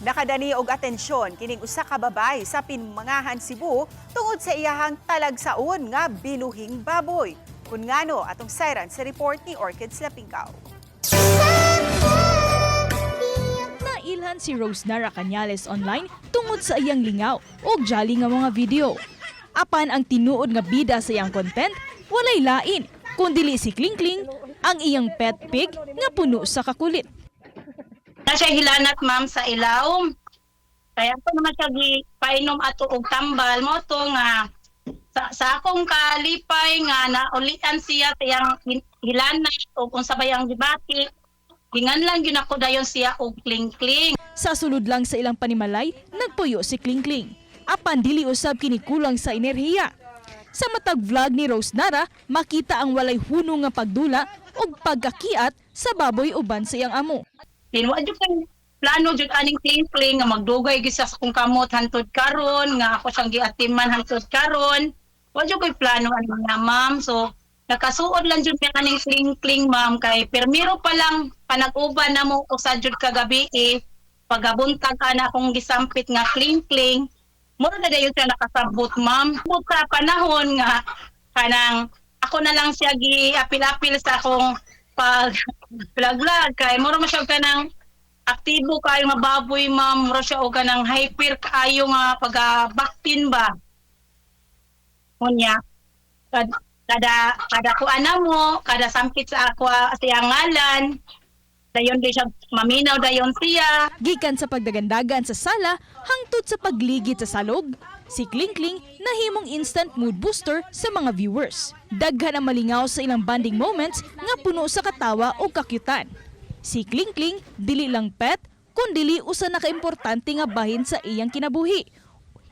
Nakadani og atensyon kining usa ka babay sa Pinmangahan, Cebu tungod sa iyahang talagsaon nga binuhing baboy. Kun ngano, atong sayran sa report ni Orchids Lapingkaw. Nailhan si Rose Nara Cañales online tungod sa iyang lingaw o jolly nga mga video. Apan ang tinuod nga bida sa iyang content, walay lain, kundili si Klingkling, ang iyang pet pig nga puno sa kakulit. Na siya hilanat, ma'am, sa ilaw. Kaya ako naman siya painom ato og tambal mo to nga sa akong kalipay nga naulian siya sa iyang hilanat o kung sabay ang gibati. Gingan lang gyud ako dayon siya og kling-kling. Sa sulod lang sa ilang panimalay, nagpuyo si Klingkling. Apan dili usab kini kulang sa enerhiya. Sa matag vlog ni Rose Nara, makita ang walay hunong nga pagdula ug pagkakiat sa baboy uban sa iyang amo. Din wa jud kay plano jud aning kling-kling nga magdugay gyud sa akong kamot hantod karon, nga ako siyang giatiman hantod karon. Wa jud koy plano ani nga, ma'am. So nakasuod lang jud mi aning kling-kling, ma'am, kay permiro pa lang panag-uban na mo usa jud kagabi eh, pagabuntag ana akong gisampit nga kling-kling, mura na dayon siya nakasabot, ma'am. Bud sa panahon nga kanang ako na lang siya giapil-apil sa akong pag vlog kay mura man siya og kanang aktibo kayo nga baboy, ma'am. Mura siya og kanang hyper kaayo nga pagka baktin ba. Unya kada kuan na mo, kada sampit sa ako siya ngalan, dayon di siya maminaw dayon siya. Gikan sa pagdagandagan sa sala hangtod sa pagligid sa salog, si Klingkling nahimong instant mood booster sa mga viewers. Daghan ang malingaw sa ilang bonding moments nga puno sa katawa o kakyutan. Si Klingkling dili lang pet, kundili usa na kaimportante nga bahin sa iyang kinabuhi.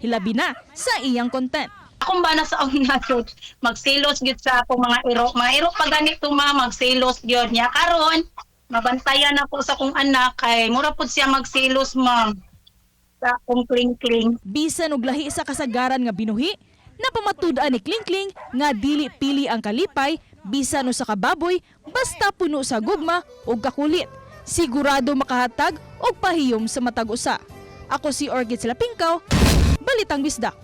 Hilabi na sa iyang content. Akong bana sa una jud magsilos gyud sa akong mga iro. Mga iro pa ganito, ma, magsilos gyud niya. Karon mabantayan ako sa akong anak kay mura pud siya magsilos, ma'am, sa akong kling-kling. Bisan og lahi sa kasagaran nga binuhi, napamatud-an ni Klingkling nga dili pili ang kalipay bisan usa ka baboy basta puno sa gugma ug kakulit. Sigurado makahatag og pahiyom sa matag usa. Ako si Orchid Lapingkaw, Balitang Bisdak.